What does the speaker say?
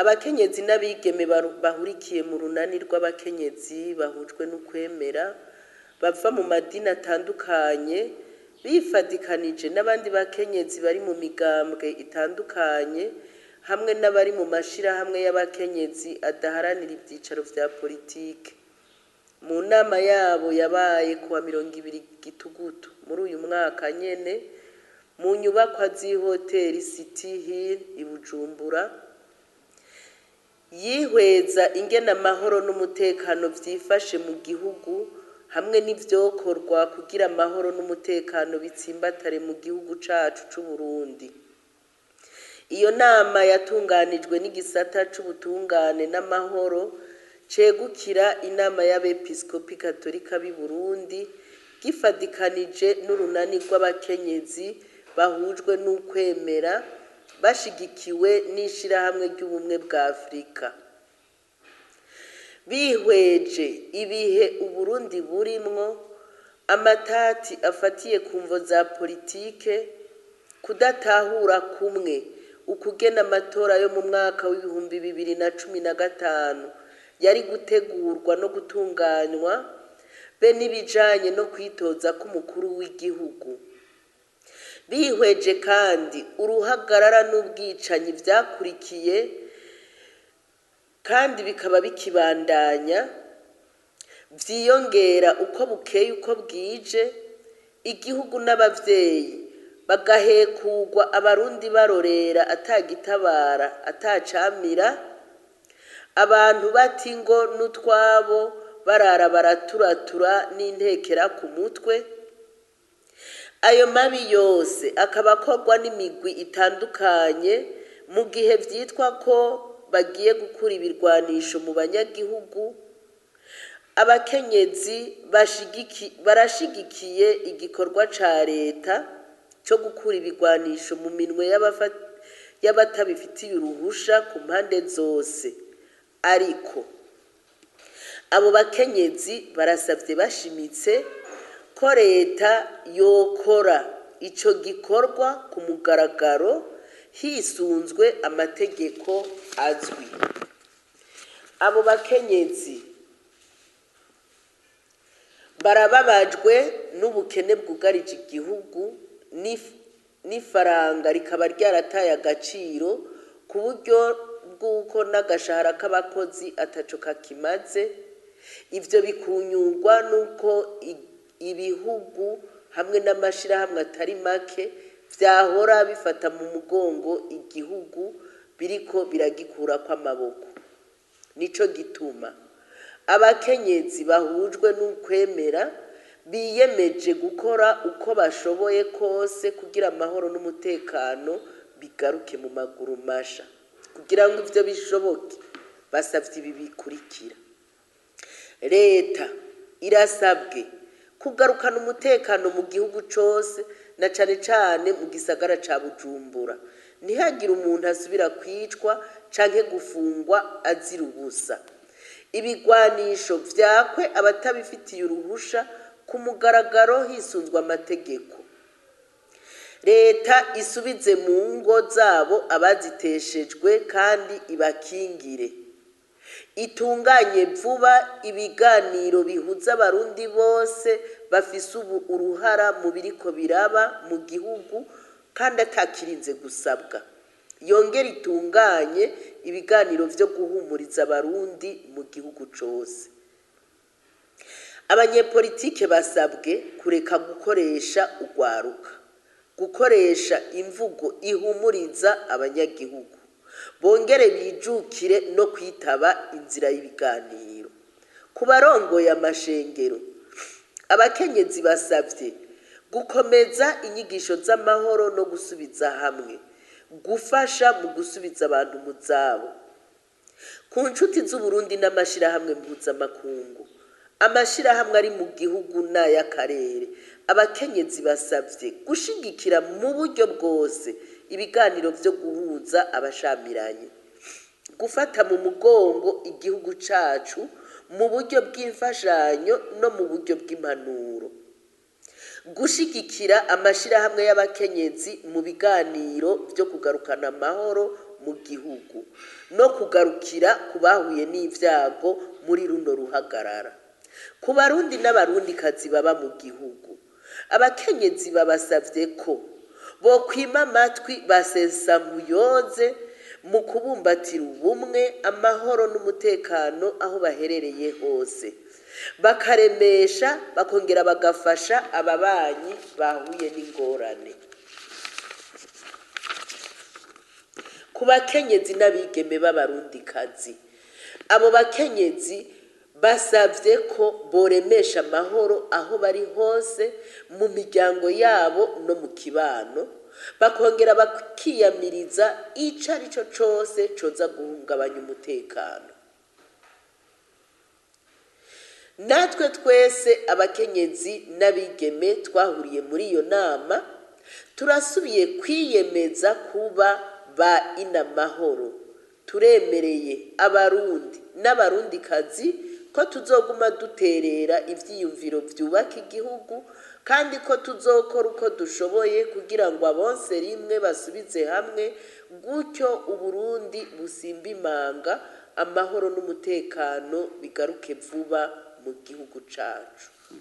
Abakenyezi n'abigeme bahurikiye mu runani rw'abakenyezi bahujwe n'ukwemera bava mu madini atandukanye bifadikanije n'abandi bakenyezi bari mu migambwe itandukanye hamwe n'abari mu mashirahamwe y'abakenyezi adaharanira ivyicaro vya politike. Mu nama yabo yabaye kuwa 20 Gitugutu muri uyu mwaka nyene mu nyubakwa z'ihoteri City Hill i Bujumbura, yihweza ingene amahoro n'umutekano vyifashe mu gihugu hamwe n'ivyokorwa kugira amahoro n'umutekano bitsimbatare mu gihugu cacu c'Uburundi. Iyo nama yatunganijwe n'igisata c'ubutungane n'amahoro cegukira inama y'abepiskopi katolika b'i Burundi gifadikanije n'urunani rw'abakenyezi bahujwe n'ukwemera bashigikiwe n'ishirahamwe ry'ubumwe bwa Afurika. Bihweje ibihe Uburundi burimwo, amatati afatiye ku mvo za politike, kudatahura kumwe ukugena amatora yo mu mwaka w'2015 yari gutegurwa no gutunganywa, be n'ibijanye no kwitoza k'umukuru w'igihugu. Bihweje kandi uruhagarara n'ubwicanyi vyakurikiye kandi bikaba bikibandanya, vyiyongera uko bukeye uko bwije, igihugu n'abavyeyi bagahekurwa abarundi barorera atagitabara atacamira, abantu bata ingo n'utwabo barara baraturatura n'intekera ku mutwe. Ayo mabi yose akaba akorwa n'imigwi itandukanye mu gihe vyitwa ko bagiye gukura ibirwanisho mu banyagihugu. Abakenyezi barashigikiye igikorwa ca leta co gukura ibirwanisho mu minwe y'abatabifitiye uruhusha ku mpande zose, ariko abo bakenyezi barasavye bashimitse ko leta yokora ico gikorwa ku mugaragaro hisunzwe amategeko azwi. Abo bakenyezi barababajwe n'ubukene bwugarije igihugu n'ifaranga rikaba ryarataye agaciro ku buryo bw'uko n'agashahara k'abakozi ataco kakimaze. Ivyo bikunyurwa n'uko ibihugu hamwe n'amashirahamwe atari make vyahora bifata mu mugongo igihugu biriko biragikurako amaboko. Nico gituma abakenyezi bahujwe n'ukwemera biyemeje gukora uko bashoboye kose kugira amahoro n'umutekano bigaruke mu maguru masha. Kugira ngo ivyo bishoboke basavye ibi bikurikira: leta irasabwe kugarukana umutekano mu gihugu cose na cane cane mu gisagara ca Bujumbura, ntihagire umuntu asubira kwicwa canke gufungwa azira ubusa. Ibigwanisho vyakwe abatabifitiye uruhusha ku mugaragaro hisunzwe amategeko. Leta isubize mu ngo zabo abaziteshejwe kandi ibakingire. Itunganye vuba ibiganiro bihuza abarundi bose bafise ubu uruhara mu biriko biraba mu gihugu kandi atakirinze gusabwa. Yongere itunganye ibiganiro vyo guhumuriza abarundi mu gihugu cose. Abanyepolitike basabwe kureka gukoresha urwaruka, gukoresha imvugo ihumuriza abanyagihugu, bongere bijukire no kwitaba inzira y'ibiganiro. Ku barongoye amashengero, abakenyezi basabye gukomeza inyigisho z'amahoro no gusubiza hamwe, gufasha mu gusubiza abantu mu zabo. Ku nshuti z'Uburundi n'amashirahamwe mpuzamakungu, amashirahamwe ari mu gihugu n'ay'akarere, abakenyezi basabye gushigikira mu buryo bwose ibiganiro vyo guhuza abashamiranye, gufata mu mugongo igihugu cacu mu buryo bw'imfashanyo no mu buryo bw'impanuro, gushigikira amashirahamwe y'abakenyezi mu biganiro vyo kugarukana amahoro mu gihugu no kugarukira ku bahuye n'ivyago muri runo ruhagarara. Ku Barundi n'Abarundikazi baba mu gihugu, abakenyezi babasavye ko bokwima amatwi ba sesankuyoze mu kubumbatira ubumwe, amahoro n'umutekano aho baherereye hose, bakaremesha bakongera bagafasha ababanyi bahuye n'ingorane. Ku bakenyezi n'abigeme b'Abarundikazi, abo bakenyezi basavye ko boremesha amahoro aho bari hose mu miryango yabo no mu kibano, bakongera bakiyamiriza ico arico cose coza guhungabanya umutekano. Natwe twese abakenyezi n'abigeme twahuriye muri iyo nama, turasubiye kwiyemeza kuba ba inamahoro. Turemereye Abarundi n'Abarundikazi ko tuzoguma duterera ivyiyumviro vyubaka igihugu kandi ko tuzokora uko dushoboye kugira ngo abonse rimwe basubize hamwe, gutyo Uburundi busimbe imanga, amahoro n'umutekano bigaruke vuba mu gihugu cacu.